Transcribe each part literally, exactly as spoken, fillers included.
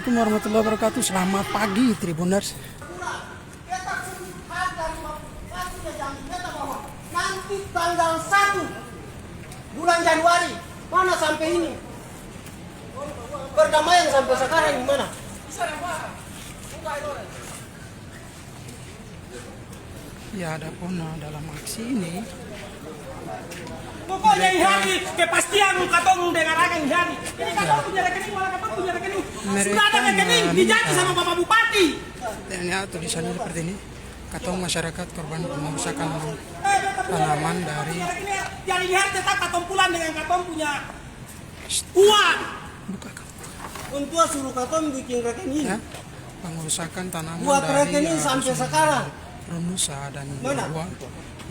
Warahmatullahi wabarakatuh. Selamat pagi, Tribuners. Nanti tanggal satu bulan Januari, mana sampai ini? Perdamaian sampai sekarang di mana? Ya, adapun, eh, dalam aksi ini, pokoknya ini hari kepastian katong dengar akan ini hari. Ini katong punya rekening, mana katong punya rekening. Sudah ada rekening, dijanji sama Bapak Bupati. Ini, ya, tulisannya seperti ini. Katong masyarakat korban pengerusakan tanaman dari. Jadi ini hari tetap katong pulang dengan katong punya uang. Buka. Orang tua suruh katong bikin rekening. Ya, pengerusakan tanaman buat dari, rekening eh, sampai sekarang. Runusa dan Dua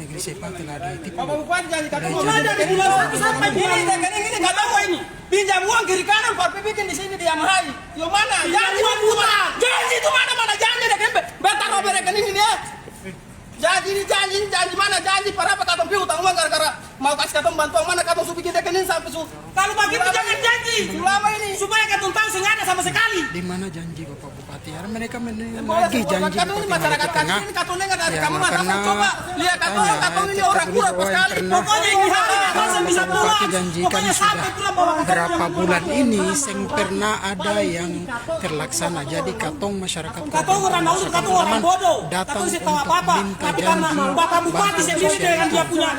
Negeri Sepa telah ditipu. Bapak Bupati janji katong mau ada di bulan satu sampai ini rekening ini katong ini. Pinjam uang kiri kanan, par pi bikin di sini di Yamahai. Yo mana? Janji uang utang. Janji itu mana, mana janji deh, kempe. Beta robe rekening ini ya. Janji ini, janji ini, janji mana? Janji par apa katong pi utang uang gara-gara mau kasi katong bantuan, mana katong su bikin rekening sampe su. Kalu bagitu jangan janji. Sulama ini. Supaya katong tau seng ada sama sekali. Di mana janji Bapak Bupati? Ada mereka menagih janji katong ini masyarakat kecil ini, katong dengar dari kamar, katong coba lia katong, katong ini orang kurang paskali. Pokoknya ini hari katong seng bisa pulang. Pokoknya sampe pulang bawa katong pulang. Berapa bulan ini seng pernah ada yang terlaksana. Jadi katong masyarakat katong orang malu, katong orang bodoh, katong seng tau apa-apa. Tapi karena Bapak Bupati sendiri dengan dia punya,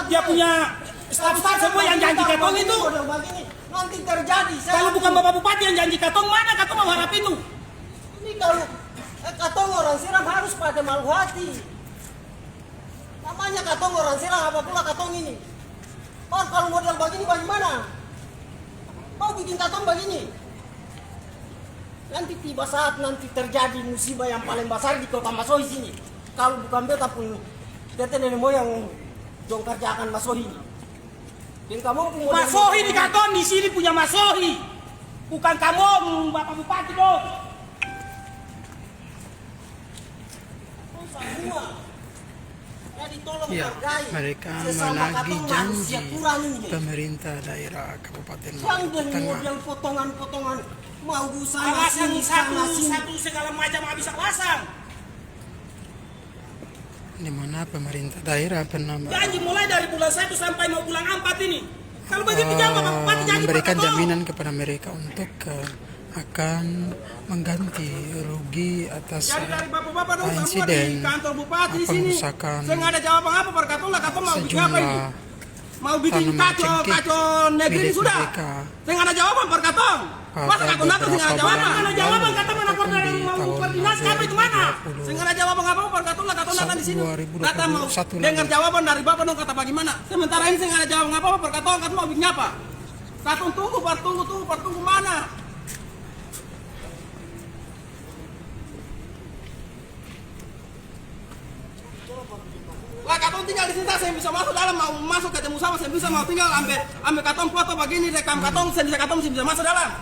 dia punya staf-staf semua yang janji katong itu. Nanti terjadi. Kalau bukan Bapak Bupati yang janji katong, mana katong mau harap itu? Ini kalau, eh, katong orang Siram harus pada malu hati. Namanya katong orang Siram, apa pula katong ini. Kong kalo model bagini, bagimana? Kong biking katong bagini. Nanti tiba saat nanti terjadi musibah yang paling basar di kota Masohi sini. Kalo bukang beta pung, beta nene moyang dong karjakan Masohi ini. Deng kamong pung model Masohi ni katong di sini punya Masohi. Bukang kamong, Bapak Bupati dong. Ya, mereka menagih janji pemerintah daerah Kabupaten Maluku Tengah. Model potongan-potongan mau busana sini, satu, sana sini. Satu segala macam habis alasan. Di mana pemerintah daerah pernah janji mulai dari bulan satu sampai mau bulan ampat ini. Kalau begitu, eh, jangan Bapak Bupati janji memberikan jaminan kepada mereka untuk, eh, akan mengganti rugi atas, eh, insiden, eh, pengerusakan sejumlah tanaman cengkeh milik mereka. Seng ada jawaban par katong. Masa katong datang seng ada jawaban? Seng ada jawaban, katong mana pernah dari mau koordinasi apa itu mana? Seng ada jawaban apa-apa par katong lah, katong datang di sini. Datang mau dengar jawaban dari Bapak dong kata bagimana? Sementara ini seng ada jawaban apa-apa par katong, katong mau biking apa? Katong tunggu, par tunggu, tunggu, par tunggu mana? Lah, katong tinggal di sini, seng bisa maso dalam, mau maso ketemu sama, seng bisa, mau tinggal ambe, ambe katong foto bagini, rekam katong, seng bisa, katong seng bisa maso dalam.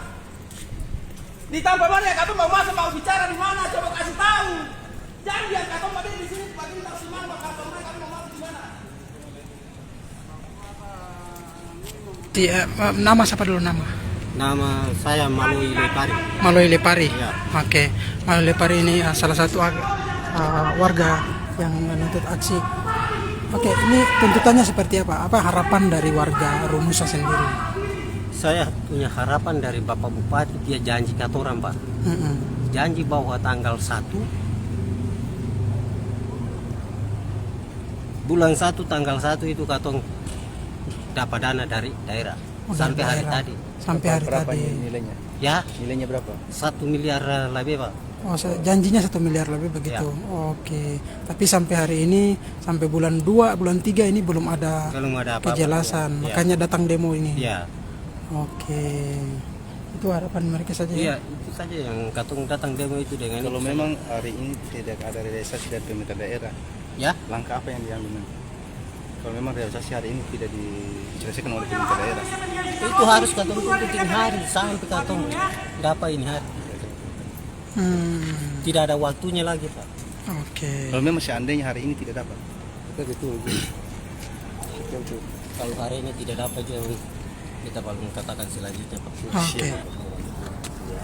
Di tampa mana katong mau maso, mau bicara di mana, coba kasi tau. Janji yang katong bagini di sini, bagini tau simpan, katong, katong mau maso di mana? Iya, eh, nama siapa dulu nama? Nama saya Maloi Lepari. Maloi Lepari? Iya. Oke. Maloi Lepari ini, eh, salah satu ag-, eh, warga yang menuntut aksi. Oke, ini tuntutannya seperti apa? Apa harapan dari warga Runusa sendiri? Saya punya harapan dari Bapak Bupati, dia janji katorang, Pak. Mm-mm. Janji bahwa tanggal satu, bulan satu, tanggal satu itu katong dapa dana dari daerah. Oh, dari daerah. Sampe hari tadi. Sampe hari tadi. Berapa ni-, nilainya? Ya? Nilainya berapa? Satu miliar, eh, lebih, Pak. Oh, se-, janjinya satu miliar lebih begitu. Ya. Oke. Tapi sampe hari ini, sampe bulan dua, bulan tiga ini belum ada kejelasan. Belum ada apa-apa, ya. Makanya datang demo ini. Ya. Oke. Itu harapan mereka saja, ya? Iya, itu saja yang katong datang demo itu dengan itu saja. Kalau memang hari ini tidak ada realisasi dari pemerintah daerah, ya, langkah apa yang diambil nanti? Kalau memang realisasi hari ini tidak diselesaikan oleh pemerintah daerah, itu harus katong tunggu tiga hari sampai katong dapa ini hari. Hmm. Tidak ada waktunya lagi, Pak. Oke. Kalau memang seandainya hari ini tidak dapat, kita betul. Betul, betul. Kalau hari ini tidak dapat juga, kita belum katakan selanjutnya, Pak. Oke. Siap. Iya. Iya.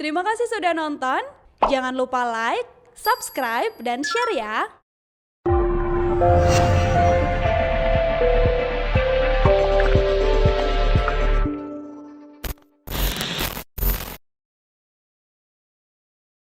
Terima kasih sudah nonton. Jangan lupa like, subscribe, dan share ya.